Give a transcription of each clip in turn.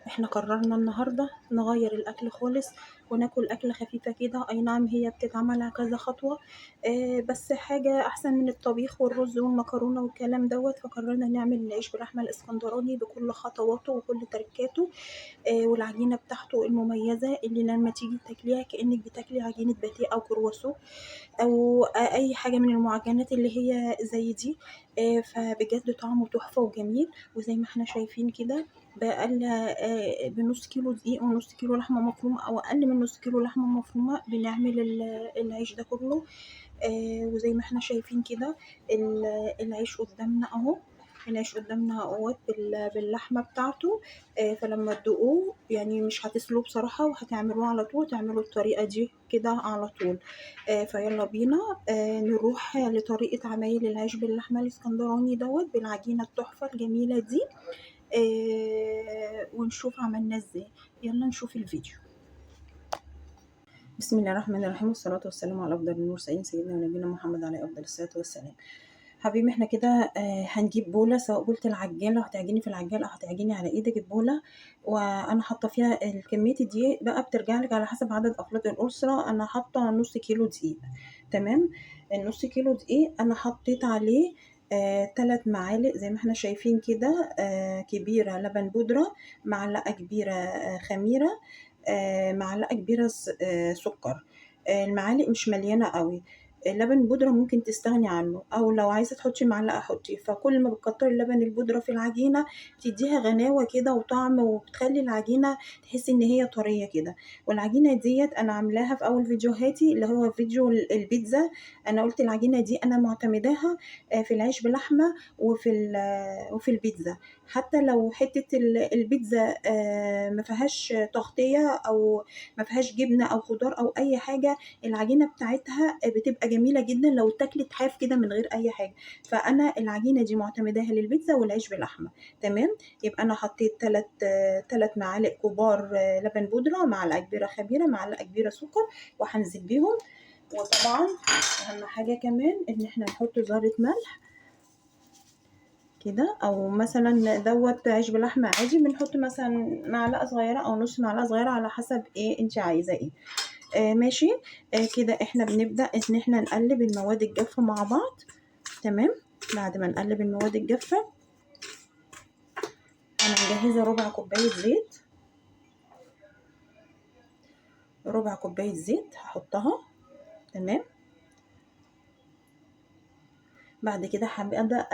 احنا قررنا النهارده نغير الاكل خالص وناكل اكله خفيفة كده. اي نعم هي بتتعمل على كذا خطوة، بس حاجة احسن من الطبيخ والرز والمكرونه والكلام دوت. فقررنا نعمل العيش باللحمه الاسكندراني بكل خطواته وكل تركاته، والعجينه بتاعته المميزة اللي لما تيجي تاكليها كانك بتاكلي عجينه باتيه او كرواسون او اي حاجة من المعجنات اللي هي زي دي. فبجد طعمه تحفة وجميل. وزي ما احنا شايفين كده بأقل بنص كيلو دقيق ونص كيلو لحمه مفرومه او اقل من نص كيلو لحمه مفرومه بنعمل العيش ده كله. وزي ما احنا شايفين كده العيش قدامنا اهو، العيش قدامنا اهوت باللحمه بتاعته. فلما تدوقوه يعني مش هتسلوه بصراحة، وهتعملوه على طول، تعملوا الطريقة دي كده على طول. فيلا بينا نروح لطريقه عمايل العيش باللحمه الاسكندراني دوت بالعجينه التحفة الجميلة دي، ونشوف عملناه ازاي. يلا نشوف الفيديو. بسم الله الرحمن الرحيم، والصلاة والسلام على افضل المرسلين سيدنا ونبينا محمد عليه افضل الصلاة والسلام. حبيبي احنا كده هنجيب بوله، سواء بوله العجان لو هتعجني في العجان او هتعجني على ايدك البوله، وانا حاطه فيها الكمية الدقيق بقى بترجع لك على حسب عدد افراد الاسرة. انا حاطه نص كيلو دقيق، تمام. النص كيلو دقيق انا حطيت عليه 3 معالق زي ما احنا شايفين كده، كبيرة لبن بودره، معلقه كبيرة خميره، معلقه كبيرة سكر. المعالق مش مليانة قوي. اللبن البودرة ممكن تستغني عنه، او لو عايزه تحطي معلقه حطي. فكل ما بتكتري اللبن البودرة في العجينة بتديها غناوه كده وطعم، وبتخلي العجينة تحسي ان هي طرية كده. والعجينه ديت انا عاملاها في اول فيديوهاتي اللي هو فيديو البيتزا. انا قلت العجينة دي انا معتمداها في العيش بلحمه وفي البيتزا. حتى لو حتة البيتزا ما فيهاش تغطيه او ما فيهاش جبنه او خضار او اي حاجة، العجينة بتاعتها بتبقى جميلة جدا لو اتاكلت حاف كده من غير اي حاجة. فانا العجينة دي معتمداها للبيتزا والعيش باللحمه، تمام. يبقى انا حطيت 3 معالق كبار لبن بودره، معلقه كبيرة خميره، معلقه كبيرة سكر، وهنزل بيهم. وطبعا اهم حاجة كمان ان احنا نحط ذره ملح كده، او مثلا دوت عيش بلحمه عادي بنحط مثلا معلقه صغيرة او نص معلقه صغيرة على حسب ايه انت عايزه ايه. ماشي. كده احنا بنبدأ ان احنا نقلب المواد الجافة مع بعض، تمام. بعد ما نقلب المواد الجافة انا مجهزة ربع كوباية زيت، ربع كوباية زيت هحطها، تمام. بعد كده هبدأ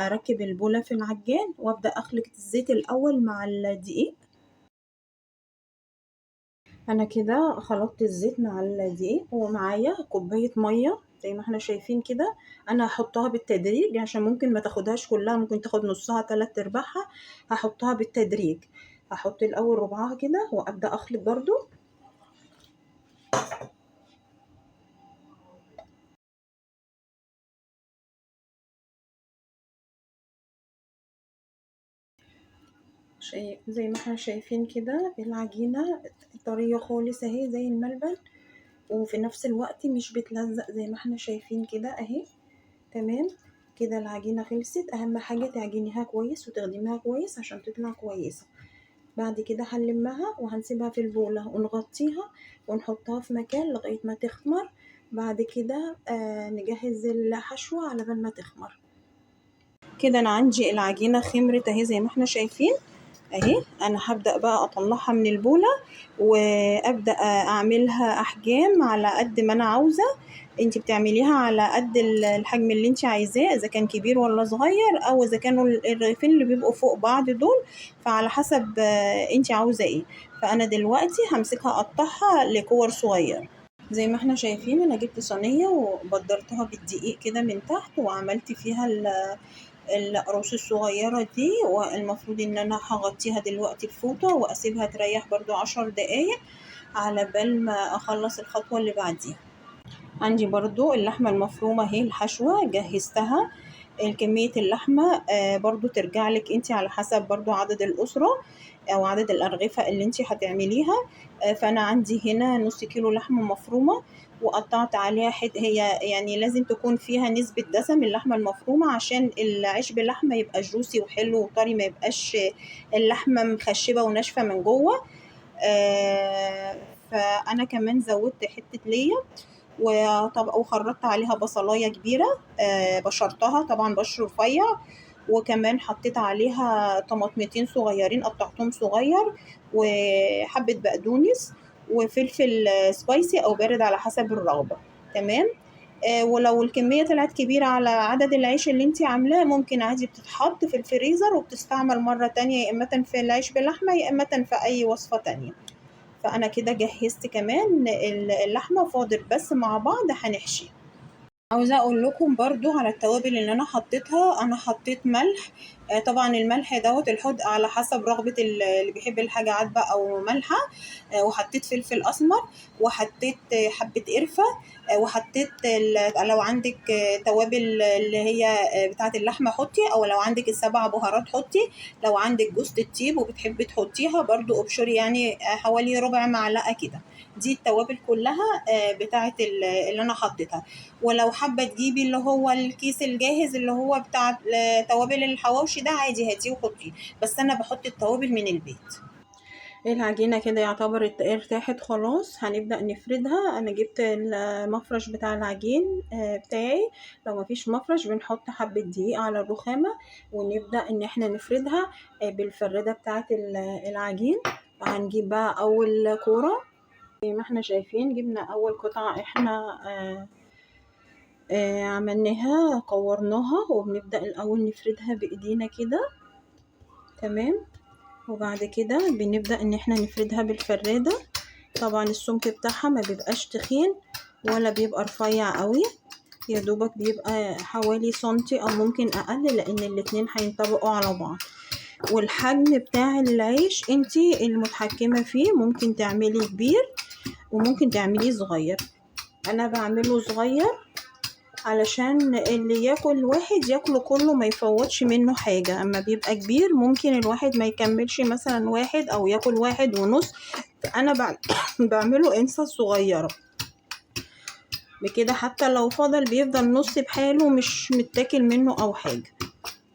اركب البولة في العجان وابدأ اخلط الزيت الاول مع الدقيق. انا كده خلطت الزيت مع الدقيق ومعايا كوباية مية زي ما احنا شايفين كده. انا هحطها بالتدريج عشان ممكن ما تاخدهاش كلها، ممكن تاخد نصها تلات ارباعها. هحطها بالتدريج، هحط الاول ربعها كده وابدا اخلط برضو. زي ما احنا شايفين كده العجينة طرية خالص اهي زي الملبن، وفي نفس الوقت مش بتلزق زي ما احنا شايفين كده اهي، تمام. كده العجينة خلصت. اهم حاجة تعجنيها كويس وتخدميها كويس عشان تطلع كويسة. بعد كده هنلمها وهنسيبها في البولة ونغطيها ونحطها في مكان لغاية ما تخمر. بعد كده نجهز الحشوة على بال ما تخمر. كده انا عندي العجينة خمرت اهي زي ما احنا شايفين اهي. انا هبدأ بقى اطلعها من البولة وابدأ اعملها احجام على قد ما انا عاوزة. انت بتعمليها على قد الحجم اللي انت عايزاه، اذا كان كبير ولا صغير، او اذا كانوا الرغيفين اللي بيبقوا فوق بعض دول، فعلى حسب انت عاوزة ايه. فانا دلوقتي همسكها اقطعها لكور صغيرة. زي ما احنا شايفين انا جبت صينية وبدرتها بالدقيق كده من تحت، وعملت فيها القروص الصغيرة دي، والمفروض ان انا هغطيها دلوقتي بفوطة واسيبها تريح برضو 10 دقايق على بال ما اخلص الخطوة اللي بعديها. عندي برضو اللحمة المفرومة اهي، الحشوة جهزتها. كمية اللحمة برضو ترجع لك انت على حسب برضو عدد الأسرة أو عدد الأرغفة اللي انت هتعمليها. فأنا عندي هنا نص كيلو لحمة مفرومة، وقطعت عليها هي يعني لازم تكون فيها نسبة دسم اللحمة المفرومة عشان العيش باللحمة يبقى جوسي وحلو وطري، ما يبقاش اللحمة مخشبة وناشفة من جوه. فأنا كمان زودت حتة ليا، وخرطت عليها بصلاية كبيرة، بشرتها طبعا بشر رفيع، وكمان حطيت عليها طماطمتين صغيرين قطعتهم صغير، وحبة بقدونس، وفلفل سبايسي أو بارد على حسب الرغبة. تمام. ولو الكمية طلعت كبيرة على عدد العيش اللي انتي عاملاه، ممكن عادي بتتحط في الفريزر وبتستعمل مرة تانية، يا إما في العيش باللحمة يا إما في أي وصفة تانية. فأنا كده جهزت كمان اللحمة، فاضل بس مع بعض هنحشي. عاوزة أقول لكم برضو على التوابل اللي أنا حطيتها. أنا حطيت ملح، طبعا الملح دوت الحدق على حسب رغبة اللي بيحب الحاجة عذبة أو مالحة، وحطيت فلفل أسمر، وحطيت حبة قرفة، وحطيت لو عندك توابل اللي هي بتاعة اللحمة حطي، أو لو عندك السبع بهارات حطي، لو عندك جوزة الطيب وبتحبي تحطيها برضو ابشري، حوالي ربع معلقة كده. دي التوابل كلها بتاعة اللي أنا حطيتها. ولو حابة تجيبي اللي هو الكيس الجاهز اللي هو بتاع توابل الحواوشي ده عادي هاتيه وحطيه، بس أنا بحط التوابل من البيت. العجينة كده يعتبر ارتاحت خلاص، هنبدأ نفردها. أنا جبت المفرش بتاع العجين بتاعي، لو مفيش مفرش بنحط حبة دقيق على الرخامة ونبدأ إن احنا نفردها بالفردة بتاعة العجين. هنجيب بقى أول كورة زي ما احنا شايفين، جبنا أول قطعة احنا عملناها كورناها، وبنبدأ الأول نفردها بإيدينا كده. تمام. وبعد كده بنبدأ إن احنا نفردها بالفرادة. طبعا السمك بتاعها ما بيبقاش تخين ولا بيبقى رفيع قوي، يا دوبك بيبقى حوالي سنتي أو ممكن أقل، لأن الاتنين هينطبقوا على بعض. والحجم بتاع العيش انتي المتحكمة فيه، ممكن تعملي كبير وممكن تعمليه صغير. أنا بعمله صغير علشان اللي ياكل واحد ياكله كله ما يفوتش منه حاجة. أما بيبقى كبير ممكن الواحد ما يكملش مثلا واحد أو ياكل واحد ونص، فأنا بعمله إنسة صغيرة بكده، حتى لو فضل بيفضل نص بحاله مش متاكل منه أو حاجة.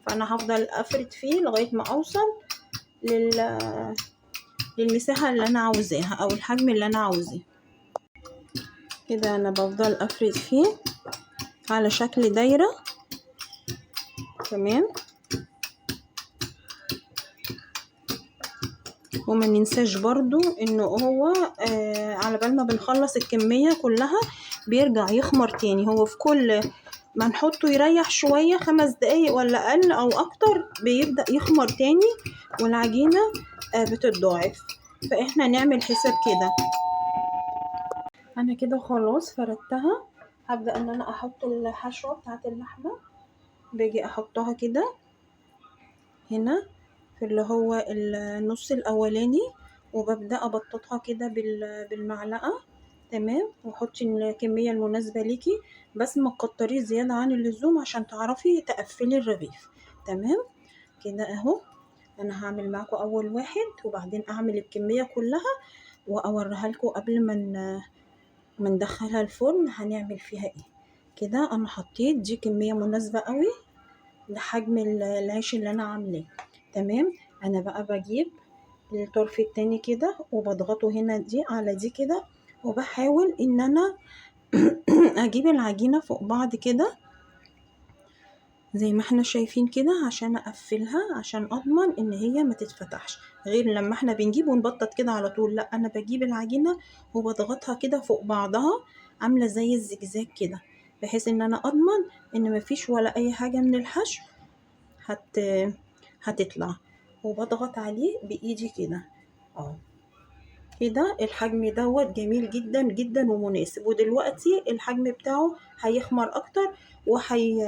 فأنا هفضل أفرد فيه لغاية ما أوصل للمساحة اللي أنا عاوزاها أو الحجم اللي أنا عاوزاه. كده أنا بفضل أفرد فيه على شكل دايرة. تمام. وما ننساش برضو انه هو على بال ما بنخلص الكمية كلها بيرجع يخمر تاني. هو في كل ما نحطه يريح شوية 5 دقايق ولا اقل او اكتر بيبدأ يخمر تاني، والعجينة بتتضاعف. فاحنا نعمل حساب كده. انا كده خلاص فردتها. هبدأ ان انا احط الحشوة بتاعت اللحمة، باجي احطها كده هنا في اللي هو النص الاولاني، وببدأ ابططها كده بالمعلقة. تمام. وحطي الكمية المناسبة ليكي، بس ما تكتريش زيادة عن اللزوم عشان تعرفي تقفلي الرغيف. تمام كده اهو. انا هعمل معاكم اول واحد وبعدين اعمل الكمية كلها واوريها لكم قبل ما ندخلها الفرن هنعمل فيها ايه. كده انا حطيت دي كمية مناسبة قوي لحجم العيش اللي انا عاملاه. تمام. انا بقى بجيب الطرف التاني كده وبضغطه هنا دي على دي كده، وبحاول ان انا اجيب العجينة فوق بعض كده زي ما احنا شايفين كده عشان اقفلها، عشان اضمن ان هي ما تتفتحش. غير لما احنا بنجيب ونبطط كده على طول، لا انا بجيب العجينة وبضغطها كده فوق بعضها عاملة زي الزجزاج كده، بحيث ان انا اضمن ان مفيش ولا اي حاجة من الحشو هتطلع. وبضغط عليه بايدي كده اهو كده. الحجم دوت جميل جدا جدا ومناسب. ودلوقتي الحجم بتاعه هيخمر اكتر وحي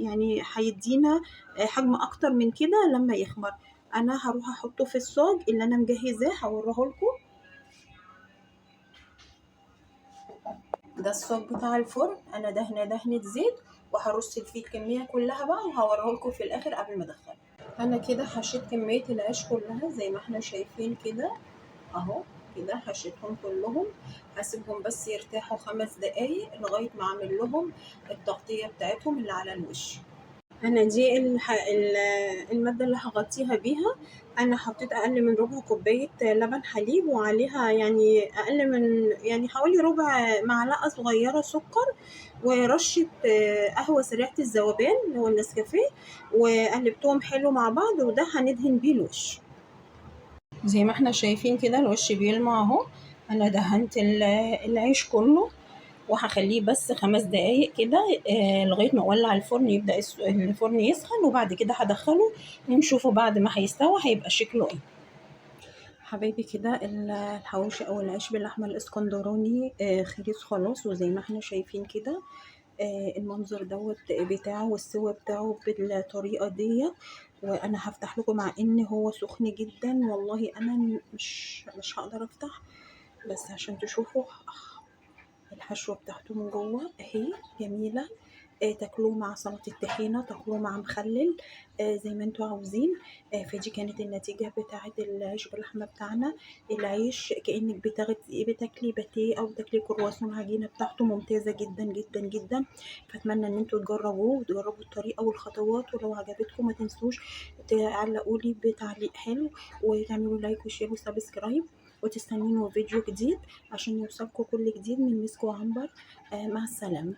يعني هيدينا حجم اكتر من كده لما يخمر. انا هروح احطه في الصاج اللي انا مجهزاه هوريه لكم. ده الصاج بتاع الفرن، انا دهنه دهنه زيت وهرص فيه الكمية كلها بقى وهوريه لكم في الاخر قبل ما ادخله. انا كده حشيت كمية العيش كلها زي ما احنا شايفين كده اهو، كده حشيتهم كلهم. هسيبهم بس يرتاحوا 5 دقايق لغاية ما اعمل لهم التغطية بتاعتهم اللي على الوش. انا دي المادة اللي هغطيها بيها. انا حطيت اقل من ربع كوباية لبن حليب، وعليها يعني اقل من يعني حوالي ربع معلقه صغيرة سكر، ورشه قهوة سريعة الذوبان اللي هو النسكافيه، وقلبتهم حلو مع بعض. وده هندهن بيه الوش زي ما احنا شايفين كده، الوش بيلمع اهو. انا دهنت العيش كله، وهخليه بس 5 دقايق كده لغاية ما اولع الفرن، يبدا الفرن يسخن، وبعد كده هدخله ونشوفه بعد ما هيستوى هيبقى شكله ايه. حبايبي كده الحواوشي او العيش باللحمه الاسكندراني خلص خلاص، وزي ما احنا شايفين كده المنظر دوت بتاعه والسوا بتاعه بالطريقة ديت. وانا هفتح لكم مع ان هو سخن جدا، والله انا مش هقدر افتح، بس عشان تشوفوا الحشوه بتاعته من جوه اهي جميلة. تاكلوه مع سلطة الطحينه، تاكلوه مع مخلل، زي ما انتوا عاوزين. فدي كانت النتيجة بتاعه العيش باللحمه بتاعنا. العيش كانك بتاكلي باتيه او بتاكلي كرواسون، العجينة بتاعته ممتازة جدا جدا جدا. فاتمنى ان انتوا تجربوه وتجربوا الطريقة والخطوات، ولو عجبتكم ما تنسوش تعلقوا لي بتعليق حلو، وتعملوا like و share و subscribe، وتستنوني فيديو جديد عشان يوصلكم كل جديد من مسك وعنبر. مع السلامة.